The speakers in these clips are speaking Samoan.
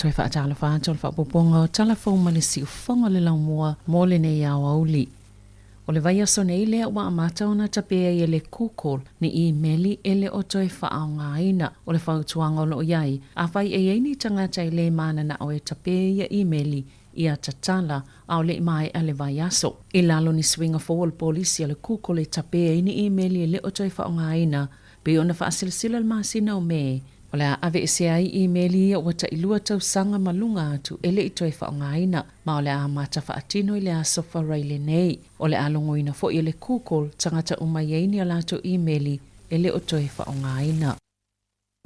Toe faatalofa atu o le faaopoopoga o tala fou ma le siufofoga o le laumua mo lenei aoauli. O le vaiaso nei lea ua amata ona tapē ai e le Google ni imeli e le o toe faaaogaina. O le fautuaga o lo o i ai, afai e i ai ni tagata e le mananao e tapē ia imeli, ia tatala a o le i maea le vaiaso. I lalo ni suiga fou o le polisi a le Google e tapē ai ni imeli e le o toe faaaogaina, pei ona faasilasila i le masina o Me, o le a aveesea ai imeli ia ua tailua tausaga ma luga atu e le i toe faaaogaina, ma o le a amata faatino i le aso Faraile nei. O le a logoina foi e le Google tagata uma i ai ni a latou imeli e le o toe faaaogaina.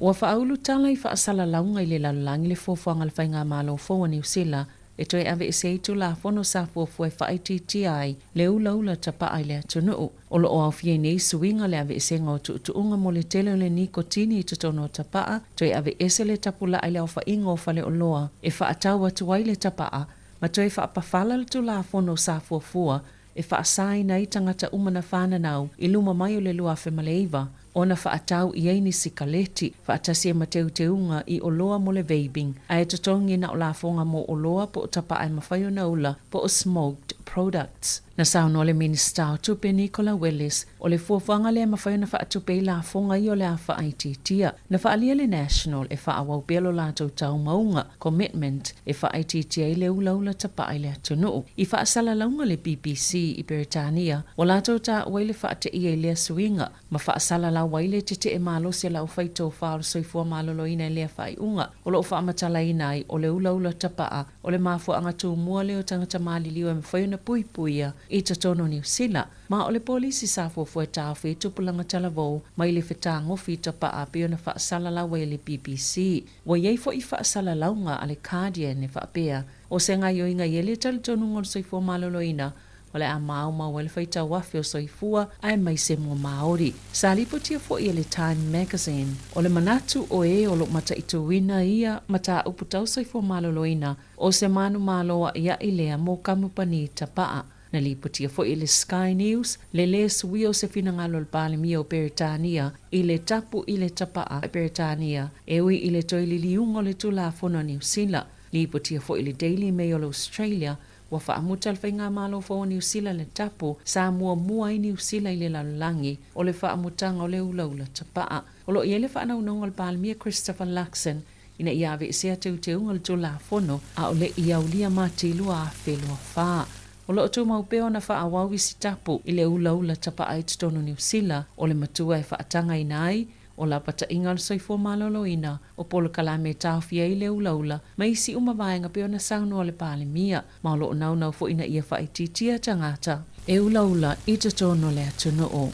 Ua faaulu tala i faasalalauga i le lalolagi le fuafuaga a le Faigamalo fou a Niu Sila e toe aveese ai Tulafono sa fuafua e faaitiitia ai le ulaula tapaa i le atunuu. O lo o aofia i nei suiga le aveesega o tuutuuga mo le tele o le nikotini i totonu o tapaa, toe aveese le tapulaa i le aofaiga o faleoloa e faatau atu ai le tapaa, ma toe faapafala le Tulafono sa fuafua e faasaina ai tagata uma na fananau i luma mai o le 2009 ona faatau i ai ni sikaleti, faatasi ai ma teuteuga i oloa mo le vaping, ae totogi na o lafoga mo oloa po o tapaa e mafai ona ula po o smoked products. Na saunoa le Minisita o Tupe Nicola Willis, o le fuafuaga lea e mafai ona faatupe ai lafoga ia o le a faaitiitia. Na faaalia le National e faaauau pea lo latou taumauga, commitment, e faaitiitia ai le ulaula tapaa i le atunuu. I faasalalauga le BBC i Peretania, ua latou taua ai le faateia i lea suiga, ma faasalalau ai le tetee malosi a le aufai tofa o le soifua maloloina i lea faaiuga o lo o faamatalaina ai o le ulaula tapaa o le mafuaaga tumua lea o tagata maliliu e mafai ona puipuia i totonu o Niu Sila. Ma o le polisi sa fuafua e taofi ai tupulaga talavou mai le fetagofi i tapaa pei ona faasalalau ai e le BBC. Ua i ai foi faasalalauga a le Guardian e faapea, o se gaioiga i ai le talitonuga o le soifua maloloina o le a maumau ai le faitau afe o soifua aemaise mo Māori. Sa lipotia foi e le Time Magazine, o le manatu o e o lo o mataituina ia mataupu tau soifua maloloina o se manumalo aʻiaʻi lea mo kamupani tapaa. Na lipotia foi e le Sky News le lē suia o se finagalo o le Palemia o Peretania i le tapu i le tapaa i Peretania e ui i le toe liliuga o le Tulafono a Niu Sila. Lipotia foi e le Daily Mail Australia Ua faamuta le Faigamalo fou o Niu Sila le tapu sa muamua ai Niu Sila i le lalolagi o le faamutaga o le ulaula tapaa. O lo o i ai le faanaunaoga o le Palemia Christopher Luxon ina ia aveesea teuteuga o le Tulafono a o le i aulia Mati 2024. O lo o tumau pea ona faaauau isi tapu i le ulaula tapaa i totonu o Niu Sila o le matua e faatagaina ai o lapataiga o le soifua maloloina, o polokalame e taofia ai le ulaula ma isi uma vaega pei ona saunoa le Palemia, ma o lo o naunau foi ina ia faaitiitia tagata e ulaula i totonu o le atunuu.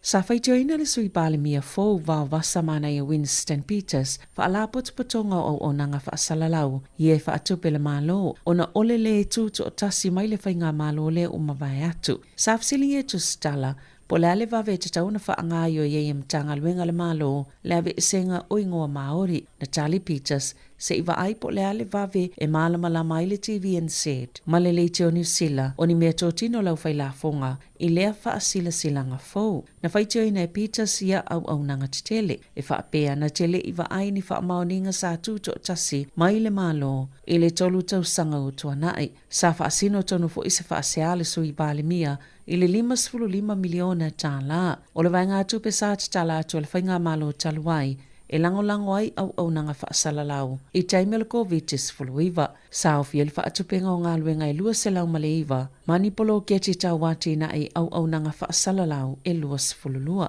Sa faitioina le Sui Palemia fou Vaovasa Manaia Winston Peters faalapotopotoga o auaunaga faasalalau ia e faatupe le Malo ona o le lē tutoatasi mai le faigamalo lea ua mavae atu. Sa fesiligia e Tusitala Po o le a le vave e tatau ona faagaoioi ai e Matagaluega a le Malo le aveesega o igoa Māori? Natalie Peters, Se i vaai po o le a le vave e mālamalama ai le TVNZ ma le Leitio Niu Sila o ni mea totino lau fai lafoga i lea faasilasilaga fou. Na faitioina e Peters ia auaunaga tetele e faapea na te le i vaai ni faamaoniga sa tutoatasi mai le Malo i le tolu tausaga ua tuanai. Sa faasino tonu foi se faasea a le Sui Palemia i le $55 miliona tala o le vaegatupe sa tatala atu e le Faigamalo talu ai e lagolago ai auaunaga faasalalau i taimi o le Koviti-19. Sa aofia le faatupega o galuega e 209 ma ni poloketi tau atinae i auaunaga faasalalau e 22.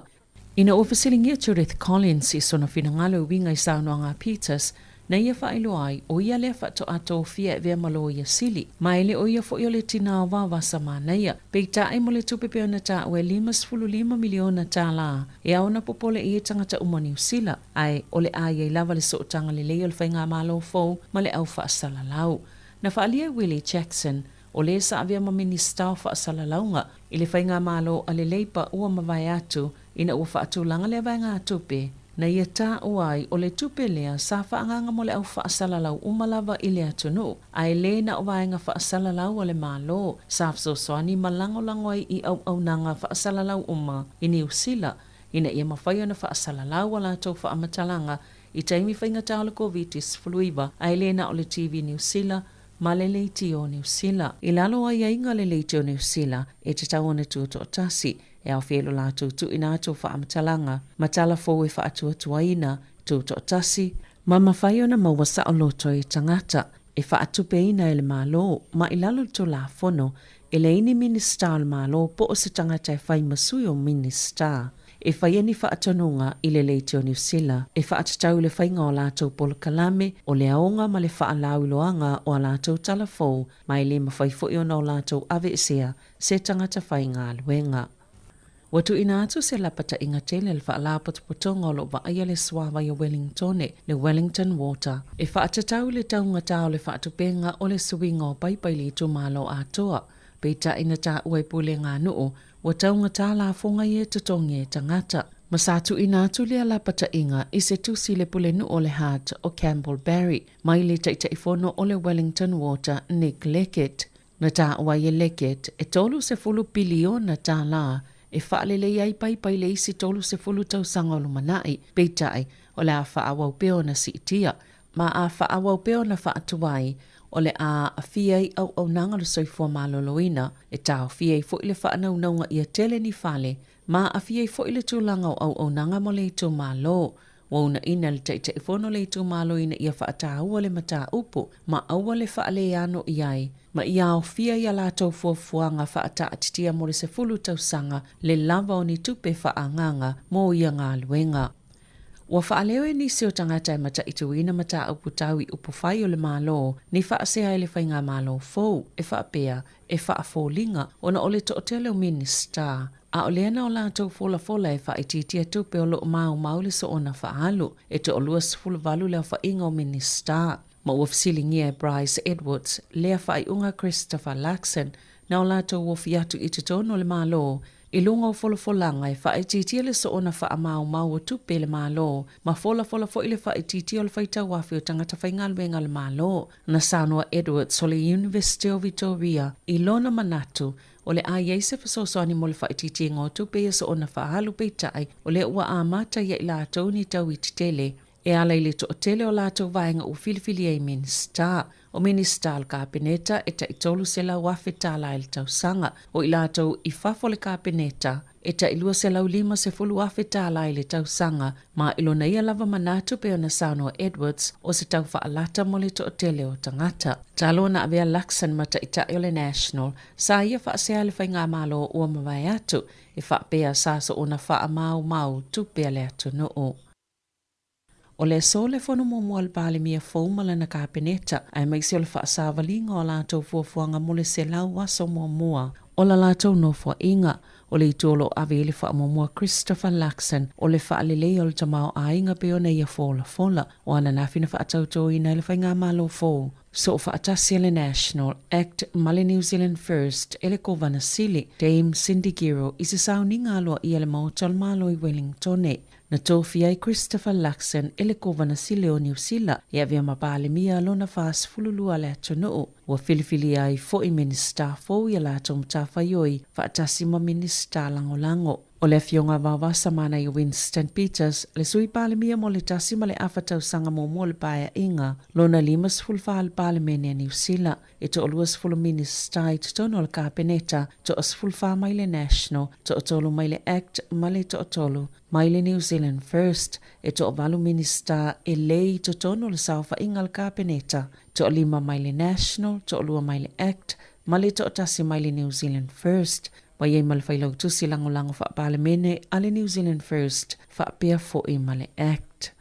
Ina ua fesiligia Judith Collins i sona finagalo e uiga i saunoaga a Peters, na ia faailoa ai, ʻo ia lea faatoa tofia e avea ma loia sili, ma e le ʻo ia foi o le tinā o Vaovasa Manaia. Peitai mo le tupe pei ona taua e $55 miliona tālā e ao ona popole i ai tagata uma o Niu Sila, ae o le a i ai lava le sootaga lelei o le faigamalo fou ma le au faasalalau. Na faaalia e Willie Jackson, O lē sa avea ma Minisita o Faasalalauga i le Faigamalo a le Leipa ua mavae atu ina ua faatulaga lea vaegatupe na ia taua ai o le tupe lea sa faaagaaga mo le au faasalalau uma lava i le atunuu ae lē na o vaega faasalalau a le Malo sa fesoasoani ma lagolago ai i auaunaga faasalalau uma i Niu Sila ina ia mafai ona faasalalau a latou faamatalaga. i taimi faigata o le Koviti-19, ae le na o le TV Niu Sila ma le Leitio Niu Sila. I lalo o aiaiga o le Leitio Niu Sila, e tatau ona tutoatasi, e aofia i lo latou tuuina atu o faamatalaga ma tala fou e faatuatuaina, tutoatasi, ma mafai ona maua saoloto e tagata, e faatupeina e le Malo, ma i lalo o le Tulafono, e leai ni Minisita o le Malo po o se tagata e fai ma sui o Minisita e faia ni faatonuga i le Leitio Niu Sila e faatatau i le faiga o latou polokalame, o le aoga ma le faalauiloaga o a latou tala fou, ma e le mafai foi ona o latou aveesea se tagata faigaluega. Ua tuuina atu se lapataiga tele a le Faalapotopotoga o lo o vaaia le Suavai o Wellingtone, le Wellington Water, e faatatau i le taugata o le faatupega o le suiga o paipa i le itumalo atoa, peitai na taua e Pulega a Nuu, ua taugata lafoga ia e totogi e tagata. Ma sa tuuina atu lea lapataiga i se tusi i le Pulenuu o le Hart o Campbell Barry mai le Taitaifono o le Wellington Water Nick Leckett. Na taua ai e Leggett e 30 piliona tālā e faalelei ai paipa i le isi 30 tausaga o lumanai, peitai, o le a faaauau pea ona siitia, ma a faaauau pea ona faatuai, o le a aafia ai auaunaga o le soifua maloloina, e taofia ai foi le faanaunauga ia tele ni fale, ma aafia ai foi le tulaga o auaunaga mo le itumalo. Ua uunaina le Taitaifono le itumalo ina ia faataua le mataupu ma aua le faaleano i ai ma ia aofia i a latou fuafuaga faataatitia mo le 10 tausaga le lava o ni tupe faaagaaga mo ia galuega. Ua faaleo e nisi o tagata e mataituina mataupu tau i upufai o le Malo ni faasea i le faigamalo fou e faapea e faafoliga ona o le toatele o Minisita, a o lea na o latou folafola e faaitiitia tupe o lo o maumau le soona faaalu. E toalua 18 le aofaiga o Minisita, ma ua fesiligia e Bryce Edwards lea faaiuga Christopher Luxon na o latou ofi atu i totonu o le Malo i luga o folafolaga e faaitiitia le soona faamaumau o tupe i le Malo ma folafola foi le faaitiitia o le faitauafe o tagata faigaluega a le Malo. Na saunoa Edwards o le Iunivesite o Vitoria i lona manatu o le a i ai se fesoasoani mo le faaitiitiga o tupe ia soona faaalu peitai o lea ua amata ia i latou ni tauiti tele e ala i le toatele o latou vaega ua filifilia i Minisita. O Minisita o le Kapeneta e tai $300,000 tala i le tausaga, o i latou i fafo o le Kapeneta e tai $250,000 tala i le tausaga, ma i lona ia lava manatu pei ona saunoa Edwards o se tau faalata mo le toatele o tagata. Talu ona avea Luxon ma taitai o le National, sa ia faasea i le faigamalo ua mavae atu, e faapea sa soona faamaumau tupe a le atunuu. O le aso le fono muamua a le Palemia fou ma lana Kapeneta, aemaise o le faasavaliga o a latou fuafuaga mo le 100 aso muamua o la latou nofoaiga. O le itu o lo o ave i ai le faamuamua Christopher Luxon o le faaleleia o le tamaoaiga pei ona ia folafola o ananafi na faatautoina ai le faigamalo fou soofaatasi a le National Act ma le New Zealand First e le Kovana Sili, Dame Cindy Giro i se sauniga aloaia i le Maota o le Malo i Wellingtone. Na tofia ai Christopher Luxon e le Kovana Sili o Niu Sila e avea ma Palemia lona 42 a le atunuu. Ua filifilia ai foi Minisita fou i a latou matafaioi faatasi ma Minisita Lagolago. O le Afioga a Vaovasa Manaia Winston Peters, le Sui Palemia mo le tasi ma le afa tausaga muamua o le Paeaiga lona 54 a le Palemene a Niu Sila. E toalua sefulu Minisita i totonu o le Kapeneta, toa 14 mai le National, toatolu mai le Act ma le toatolu mai le New Zealand First. E toavalu Minisita e le i totonu o le saofaiga a le Kapeneta, toalima mai le National, toalua mai le Act ma le toatasi mai le New Zealand First. Ua i ai ma le Failautusi Lagolago Faa-Palemene a le New Zealand First faapea foi ma le Act.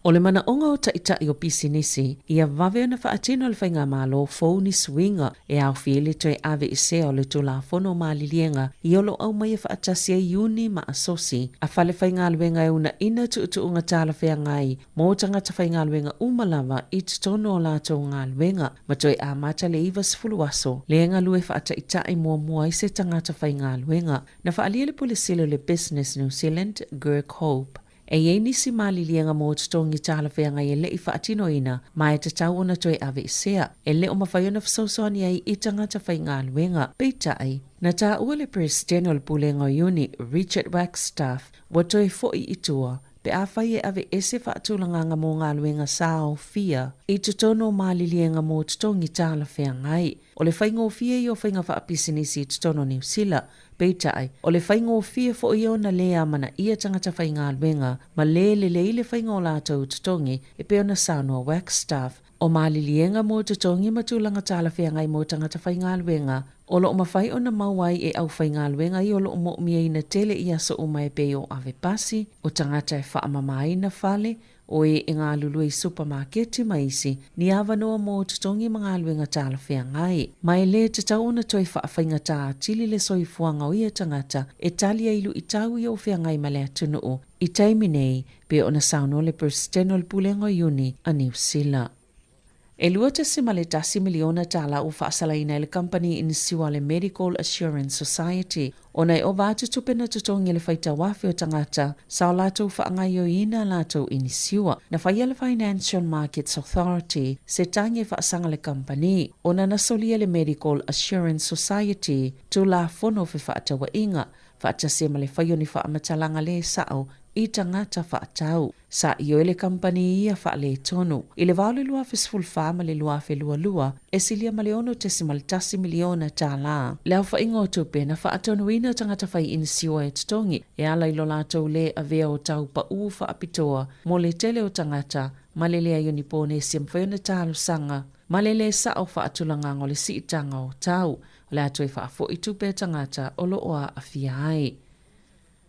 O le manaoga o taitai o pisinisi, ia vave ona faatino e le Faigamalo fou ni suiga e aofia ai le toe aveesea o le Tulafono o Maliliega i o lo o aumaia faatasi ai iuni ma asosi a falefaigaluega e uunaina tuutuuga talafeagai mo tagata faigaluega uma lava i totonu o latou galuega ma toe amata le 90 aso le galue faataitai muamua ai se tagata faigaluega. Na faaalia le Pule Sili o le Business New Zealand, Greg Hope, E i ai nisi maliliega mo totogi talafeagai e le i faatinoina ma e tatau ona toe aveesea, e le o mafai ona fesoasoani ai i tagata faigaluega. Peitai, na taua le Peresetene o le Pulega o Iuni, Richard Wagstaff, ua toe foi i tua. pe afai e aveese faatulagaga mo galuega sa aofia i totonu o maliliega mo totogi talafeagai. O le faigofie ia o faiga faapisinisi i totonu o Niu Sila. Peitai, o le faigofie foi ia ona lē amanaia tagata faigaluega ma lē lelei le faiga o latou totogi e pei ona saunoa Wagstaff. O maliliega mo totogi ma tulaga talafeagai mo tagata faigaluega o lo o mafai ona maua ai e aufaigaluega ia o lo o mo'omiaina tele i aso uma e pei o ave pasi, o tagata e faamamaina fale, o e e galulue i supamaketi ma isi, ni avanoa mo totogi ma galuega talafeagai. Ma e lē tatau ona toe faafaigata atili le soifuaga o ia tagata e tali ai luitau ia o feagai ma le atunuu i taimi nei, pei ona saunoa le Peresetene o le Pulega o Iuni a Niu Sila. E $2.1 miliona tālā ua faasalaina e le kamupani inisiua a le Medical Assurance Society ona e ova atu tupe na totogi e le faitauafe o tagata sa o latou faagaoioiina a latou inisiua. Na faia le Financial Markets Authority se tagi e faasaga le kamupani ona na solia le Medical Assurance Society Tulafono o Fefaatauaiga faatasi ai ma le fai o ni faamatalaga lē sa'o i tagata faatau. Sa ioe le kamupani ia faaletonu. I le va o le 2014 ma le 2022, e silia ma le $6.1 miliona tālā le aofaiga o tupe na faatonuina tagata fai inisiua e totogi e ala i lo latou lē avea o tau paʻū faapitoa mo le tele o tagata ma le leai o ni ponesi e mafai ona talosaga ma le lē sa'o faatulagaga o le siitaga o tau. O le a toe faafoi tupe a tagata o lo o aafia ai.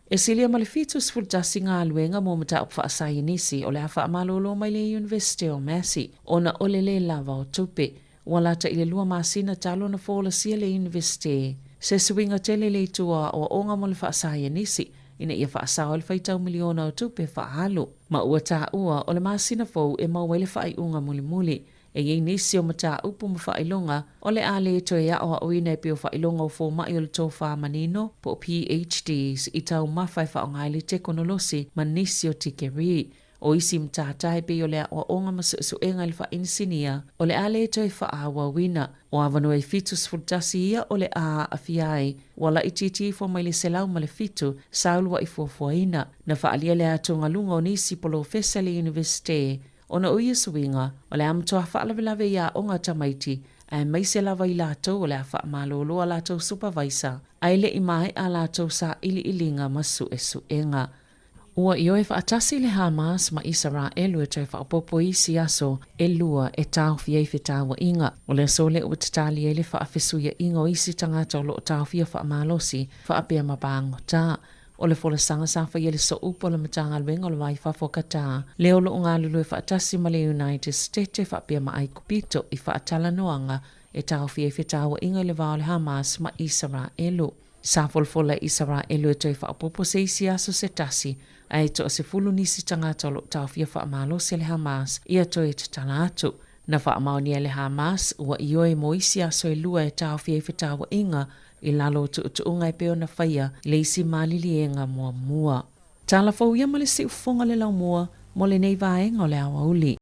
E silia ma le 71 galuega mo mataupu faasaienisi o le a faamalolo mai le Iunivesite o Massey ona o le lē lava o tupe. Ua lata i le lua masina talu ona folasia le Iunivesite se suiga tele i le itu o aoaoga mo le faasaienisi ina ia faasao ai le faitau miliona o tupe faaalu. Ma ua taua o le masina fou e maua ai le faaiuga mulimuli. E i ai nisi o mataupu ma faailoga o le a lē toe aʻoaʻoina e pei o faailoga o fōmaʻi o le tofā manino, po o PhDs, i taumafa e faaaoga ai le tekonolosi ma nisi o tikeri. O isi matata e pei o le aʻoaʻoga ma suʻesuʻega i le faainisinia, o le a lē toe faaauauina. O avanoa e 71 ia o le a aafia ai, ua laitiiti ifo mai le 107 sa uluaʻi fuafuaina. Na faaalia le atugaluga o nisi polofesa i le Iunivesite Ona o ia suiga, o le a matua faalavelave i aoga a tamaiti, aemaise lava i latou o le a faamalolo a latou supavaisa, ae le i maea a latou sailiiliga ma suesuega. Ua ioe faatasi le Hamas ma Isaraelu e toe faaopoopo i isi aso e lua e taofi ai fetauaiga. O le aso lea ua tatali ai le faafesuiaʻiga o isi tagata o lo o taofia faamalosi faapea ma pagota. O le folasaga sa faia i le sooupu a le Matagaluega o le Va i Fafo a Qatar, lea o lo o galulue faatasi ma le United Stete faapea ma Aikupito i faatalanoaga e taofia ai fetauaiga i le va o le Hamas ma Isaraelu. Sa folafola e Isaraelu e toe faaopoopo se isi aso se tasi, ae toa-10 nisi tagata o lo o taofia faamalosi e le Hamas ia toe tatala atu. Na faamaonia e le Hamas ua ioe mo isi aso e lua e taofia ai fetauaiga i lalo o tuutuuga e pei ona faia i le isi maliliega muamua. Tala fou ia ma le siufofoga o le laumua mo lenei vaega o le aoauli.